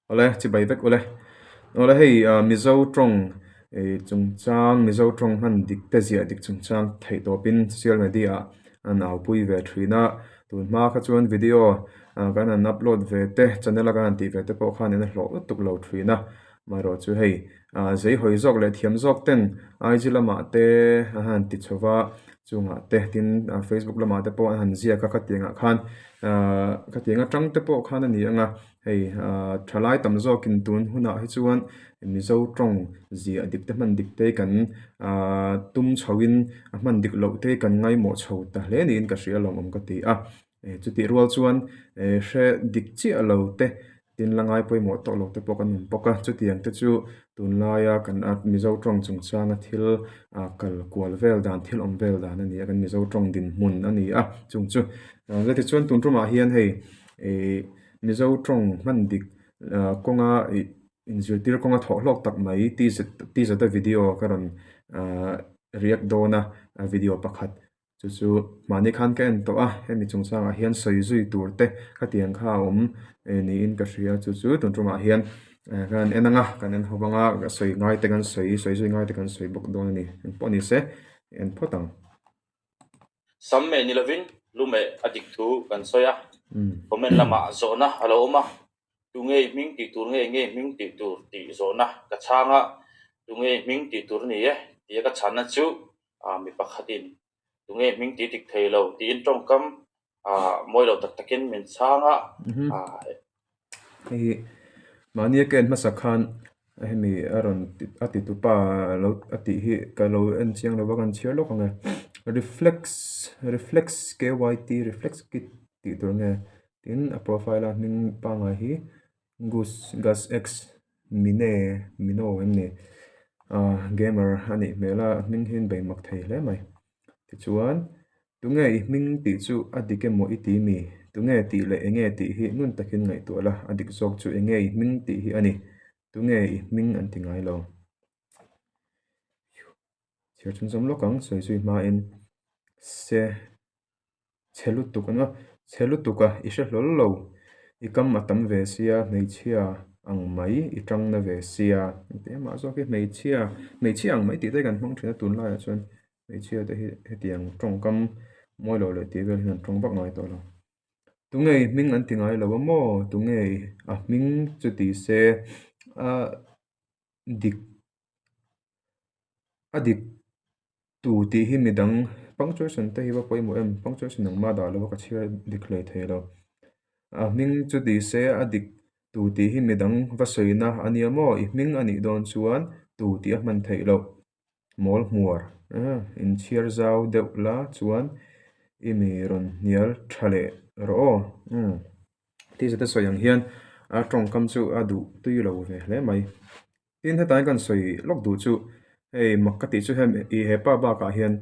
Awle, chibai vek ule. Awle hei Mizo tawng chungchang, Mizo tawng hman dik te ziah dik chungchang theih tawpin social media ah an aupui ve thin a. Tun hma kha chuan video kan han upload ve te, channel a kan han tih ve te pawh khan in a hlawh lutuk lo thin a. Amaherawhchu chu hei zei hawi zawk leh thiam zawk ten IG lamah te an han ti chho va, chungah te tin Facebook lamah te pawh an han ziak a khatiang ah khan khatiang atang te pawh khan a ni ang a hei thalai tam zawkin tun hunah hi chuan Mizo tawng ziah dik te hman dik te kan tum chho in a hman dik loh te kan ngaimawh chho ta hle niin ka hria lawmawm ka ti a. Chutih rual chuan hre dik chiah lo te tin la ngai pawimawh tawh lo te pawh kan awm bawk a, chutiang te chu tunlaia kan Mizo tawng chungchanga thil kal kual vel dan thil awm vel dan a ni a, kan Mizo tawng dinhmun a ni a chung chu. Tichuan tun tumah hian hei ih Mizo tawng hman dik kawnga ih inzirtir kawnga thawh hlawk tak mai ti zeta video ka rawn react dawn a video pakhat. Chu chu mahni khan ka en tawh a, hemi chungchangah hian sawi zui tur te khatiang kha a awm niin ka hria. Chu chu tun tumah hian kan en ang a, kan en ho vang a, ka sawi ngai te kan sawi, sawi zui ngai te kan sawi bawk dawn a ni. Engpawh ni se, en phawt ang. Sam meh ni lovin lu meh a dik thu kan sawi a, comment lamah zawhna a lo awm a, tunge i hming tih tur nge nge hming tih tur tih zawhna ka chhang a, tunge i hming tih tur a ni e tia ka chhanna chu mi pakhatin tunge hming tih dik thei lo tiin tawngkam mawi lo tak takin min chhang a. Hei hi mahnia ka en hmasa khan hemi a rawn a ti tupa lo a tih hi ka lo en chiang lo va kan chhiar lawk ang e reflex reflex kyt reflex kit tih tur nge tin a profile a hming pangngai hi Gus Gus X Mine Mino em ni ah gamer a nih hmel a a hming hi an bei mak thei hle mai tichuan tunge i hming tih chu a dik emaw i ti mi tunge tih leh enge tih hi ngun takin ngaihtuah la a dik zawk chu enge i hming tih hi a ni tunge i hming an ti ngai lo chhiar chhunzawm lawk ang sawi zui hmain se. Chhe lutuk ang a, chhe lutuk a, i hre hlawl lo. I kam a tam ve sia, hmeichhia ang mai i tang na ve sia. Engti amah zawk hi hmeichhia, hmeichhia ang mai tih te kan hmang thin a tunlaiah chuan hmeichhia te hi hetiang tawngkam mawi lo leh tih vel hian an tawng vak ngai tawh lo. Tunge i hming an ti ngai lo a maw? Tunge a hming chu ti se a dik a dik Tu tih hi midang punctuation te hi va pawimawh em punctuation ang mah dah lo a ka chhiar dik hlei thei lo a hming chu ti se a dik tu tih hi midang va sawina a nia maw i hming a nih dawn chuan tu tih a hman theih loh mawl hmuar inchhiar zau deuh la chuan i mi rawn hnial tha leh rawh aw umm ti zeta sawi ang hian a tawngkam chu a duh tui lo ve hle mai. Tin hetlai kan sawi lawk duh chu hei mak ka tih chu hemi ih hepa bakah hian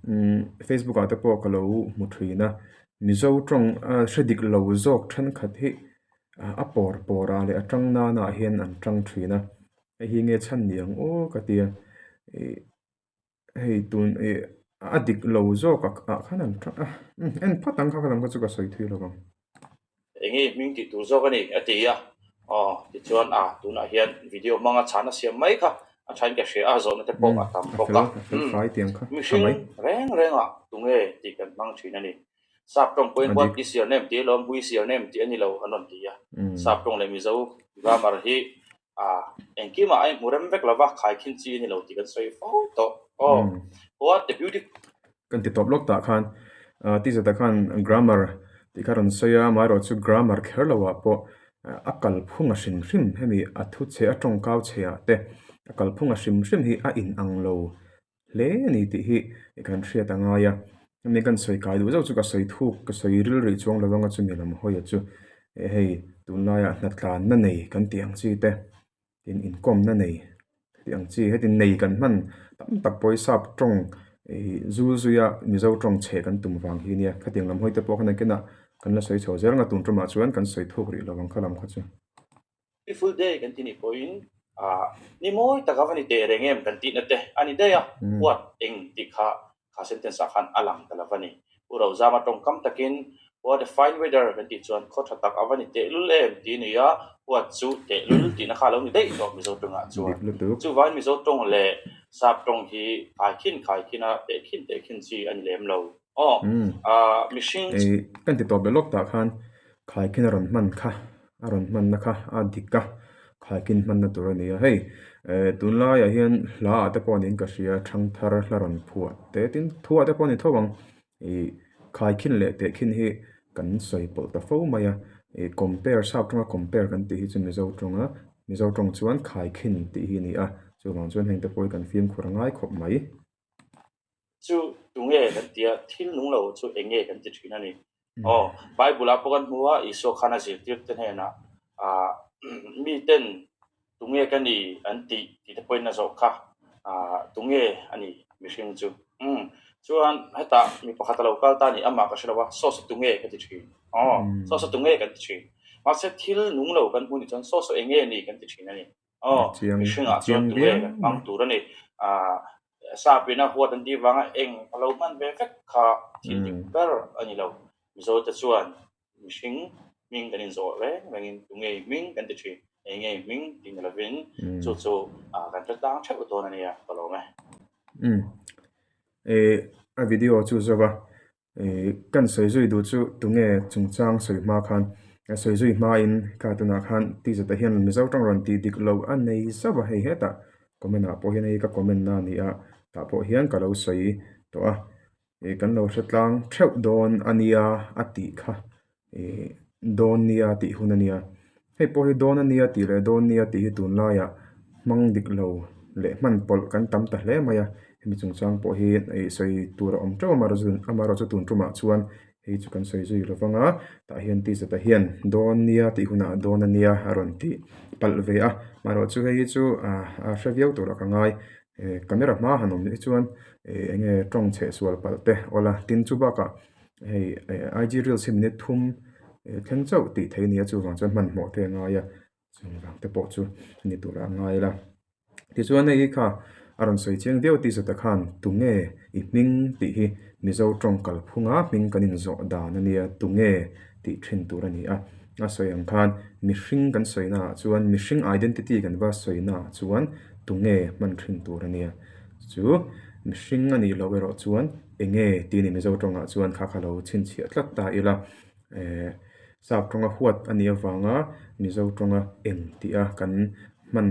umm facebook ah te pawh ka lo hmu thin a mizo tawng a hre dik lo zawk thenkhat hi a pawr pawr ah leh a tang nana ah hian an tang thin a hei hi nge chhan ni ang aw ka tia ih. Hei tun ih a dik lo zawk ah khan an tang a en phawt ang kha ka lam kha chu ka sawi thui lo vang. Enge hming tih tur zawk a ni a ti a, aw tichuan a tunah hian video hmanga chhan a siam mai kha a thain ka hria a zawhna te pawh a tam bawk a, mihring reng rengah tunge tih kan hmang thin a ni. Sap tawng pawhin what is your name tih alawm who is your name tih a ni lo an rawn ti a, sap tawng leh Mizo grammar hi A, engkimah a inhmu rem vek lova, khaikhin chi a ni lo tih kan sawi fo tawh. Aw, what a beautiful. Kan ti tawp lawk tah khan tizata khan grammar tih kha rawn sawi a, amaherawh chu grammar kher lo ah pawh a kalphung a hrim hrim hemi a thu chhe a tawngkau chhe ah te a kalphung a hrim hrim hi a inang lo hle a ni tih hi kan hriat a ngai a hemi kan sawi kai duh zauh chu ka sawi thuk ka sawi ril rih chuang lo anga chumi lam hawi chu hei tunlaiah hnatlanna nei kan tih ang chi te tin inkawmna nei tih ang chi heti nei kan hman tam tak pawisa tawng ih zul zuia mizo tawng chhe kan tum vang hi nia khatiang lam hawi te pawh khan nakinah kan la sawi chho zel ang a tun tumah chuan kan sawi thuk rih lo ang kha lam kha chu. Beautiful day kan ti nih pawhin ah ni mawi tak a va ni teh reng em kan tihna te a ni daih a, huat eng tih kha kha sentence ah khan a lang ta lo va ni. Pu Rozama tawngkam takin what a fine weather kan tih chuan khaw tha tak a va ni teh lul em tih a ni a. Huat chu tehlul tihna kha a lo ni daih tawh Mizo tawngah chuan. Chuvangin Mizo tawng leh Sap tawng hi khaikhin khaikhin a tehkhin tehkhin chi a ni lem lo. Aw, mihring. Kan ti tawp leh lawk tah khan khaikhin a rawn hman kha, a rawn hmanna kha a dik a, khaikhin hmanna tur a ni a. Hei, tunlaiah hian hla ah te pawh niin ka hria, thangthar hla rawn phuah te tin thuah te pawh a ni tho ang. Ih khaikhin leh tehkhin hi kan sawi pawlh ta fo mai a, ih compare sap tawnga compare kan tih hi chu Mizo tawnga Mizo tawng chuan khaikhin tih hi a ni a, chuvang chuan heng te pawh hi kan fimkhur a ngai khawp mai. Chu tunge kan tia thil nung lo chu eng nge kan ti thin a ni. Aw Bible ah pawh kan hmu a Isua khan a zirtir te hnenah ah miten Tunge ka ni an tih tih te pawhin a zawh kha. Aah tunge a ni mihring chu. Umm chuan hetah mi pakhat a lo kal ta a ni amah ka hre lo a, saw saw tunge ka ti thin. Aw saw saw tunge kan ti thin. Mahse thil nung lo kan hmu nih chuan saw saw eng nge ni kan ti thin a ni. Aw mihringah chuan tunge kan hmang tur a ni. Aah sap ina huat an tih vanga eng a lo hman ve vek kha thil dik ber a ni lo. Mizo te chuan Mihring hming kan inzawh reng rengin tu ngei hming kan ti thin, ei ngei hming tih ni lovin chu chu kan hre tlang theuh dawn a nia ka lawm e. Umm eh a video chu zawk a eh kan sawi zui duh chu tunge chungchang sawi hma khan a sawi zui hmain kha tunah khan t zat ah hian Mizo tang rawn tih dik loh a nei zauh a hei hetah comment ah pawh hian hei ka comment na a ni a tah pawh hian ka lo sawi tawh a. Ih kan lo hre tlang theuh dawn a nia a tih kha ih dawn nia tih hun a nia. Hei pawh hi dawn a nia tih leh dawn nia tih hi tunlaiah hmang dik lo leh hman pawlh kan tam ta hle mai a. Hemi chungchang pawh hi ih sawi tur a awm teuh amaherawhchu chu tun tumah chuan hei chu kan sawi zui lo vang a. Tah hian tizata hian dawn nia tih hunah dawn a nia a rawn tih palh ve a. Amaherawhchu hei hi chu a hre viau turah ka ngai. Camera hma han awm hi chuan eng nge tawng chheh sual palh te awl a tin chu bakah hei IG reels hi minute thum thleng chauh tih theih a ni a chuvang chuan hmanhmawh te a ngai a chuvang te pawh chu a ni turah a ngai la tichuan hei hi kha a rawn sawi chiang viau tih zata khan tunge i hming tih hi Mizo tawng kalphunga hming kan inzawh dan a nia tunge tih thin tur a ni a a sawi ang khan mihring kan sawi naah chuan mihring identity kan va sawi naah chuan tunge hman thin tur a nia chu mihring a nih loh erawh chuan enge tih a ni Mizo tawngah chuan kha kha lo chhinchhiah tlat ta ila eh sap tawnga huat a nih avanga Mizo tawnga eng tih a kan hman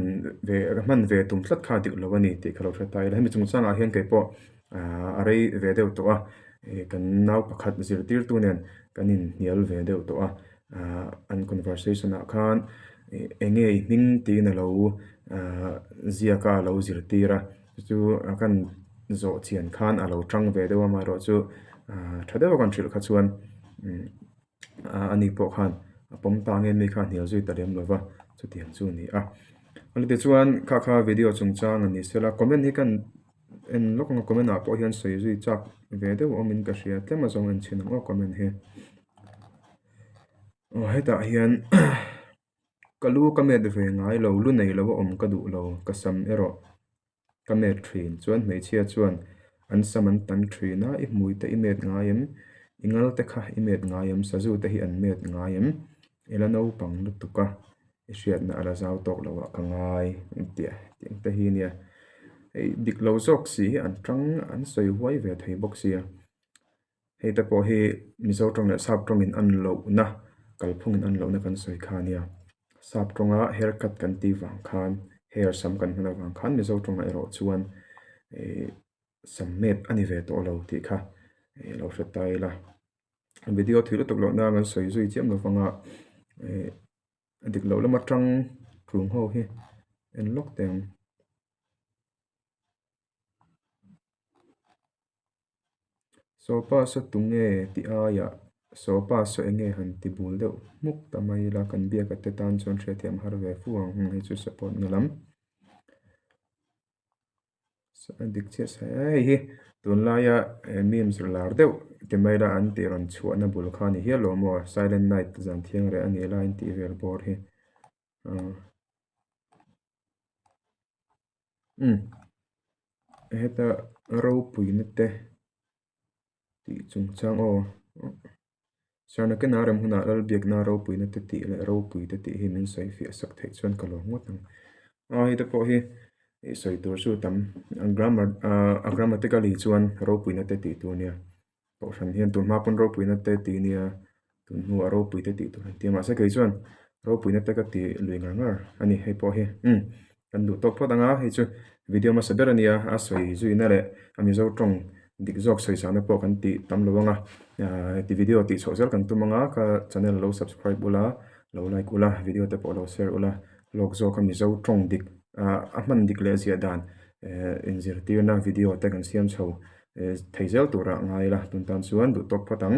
ve hman ve tum tlat kha dik lo a ni tih ka lo hre ta ila hemi chungchangah hian kei pawh Ahh a rei ve deuh tawh a, ih kan nau pakhat zirtirtu nen kan inhnial ve deuh tawh a, ahh an conversation ah khan ih eng nge i hming tiin a lo ahh ziak a a lo zirtir a, chu chu a kan zawh chian khan a lo tang ve deuh a amaherawhchu ahh tha deuh a kan hrilh kha chuan umm a ni pawh khan a pawm ta nge mi kha a hnial zui ta lem lo va chutiang chu a ni a. Tichuan kha kha video chungchang a ni sela comment hi kan en lawk ang a comment ah pawh hian sawi zui chak ve deuh awmin ka hria tlem a zawng en chhin ang aw comment hi. Aw hetah hian ka lu ka met ve ngai lo lu nei lo a awm ka duh lo ka sam erawh. Ka met thin. Chuan hmeichhia chuan an sam an tan thin a, i hmui te i met ngai em? I ngal te kha i met ngai em? Sazu te hi an met ngai em? I la naupang lutuk a, i hriatna a la zau tawk lo ah ka ngai tih tih ang te hi nia. Hei dik lo zawk si hi an tang an sawi huai ve thei bawk sia. Hei te pawh hi Mizo tawng leh Sap tawngin an lohna kalphungin an lohna kan sawi kha a nia. Sap tawnga hair cut kan tih vang khan hair sam kan hman avang khan Mizo tawngah erawh chuan ih sam met a ni ve tawh lo tih kha ih lo hre ta ila. Video thui lutuk loh nan kan sawi zui chiam lo vang a ih a dik loh lam atang tlung ho hi en lawk teh ang. Sawpa saw tunge tih aiah sawpa saw enge han ti bul deuh hmuk ta mai ila kan biak a te tan chuan hriatthiam har ve fu ang hei chu support na lam a dik chiah sa hei hi tunlaia memes lar deuh ti mai ila an tih rawn chhuahna bul kha a ni hial lo maw silent night zan thiang reh a nih laiin tih vel bawr hi. Umm heta ropuina te tih chungchang aw. Sir nakinah rem hunah Lalbiakna ropuina te tih leh ropui te tih hi min sawi fiah sak theih chuan ka lawm ngawt ang. A hei te pawh hi i sawi tur chu tam a grammar a grammatically chuan ropuina te tih tur nia. Kohhran hian tun hma pawn ropuina te tih nia tun hnuah ropui te tih tur an ti a mahse kei chuan ropuina te ka ti lui ngar ngar a ni hei pawh hi umm kan duh tawk phawt ang a hei chu video hmasa ber a nia a sawi zuina leh a mizo tawng dik zawk sawi zahna pawh kan tih tam lo ang a ahh heti video tih chhoh zel kan tum ang a ka channel lo subscribe ula lo like ula video te pawh lo share ula lawk zawk a mizo tawng dik ah a hman dik leh ziah dan eh inzirtirna video te kan siam chho. Thei zel turah ngai ila tun tan chuan duh tawk phawt ang.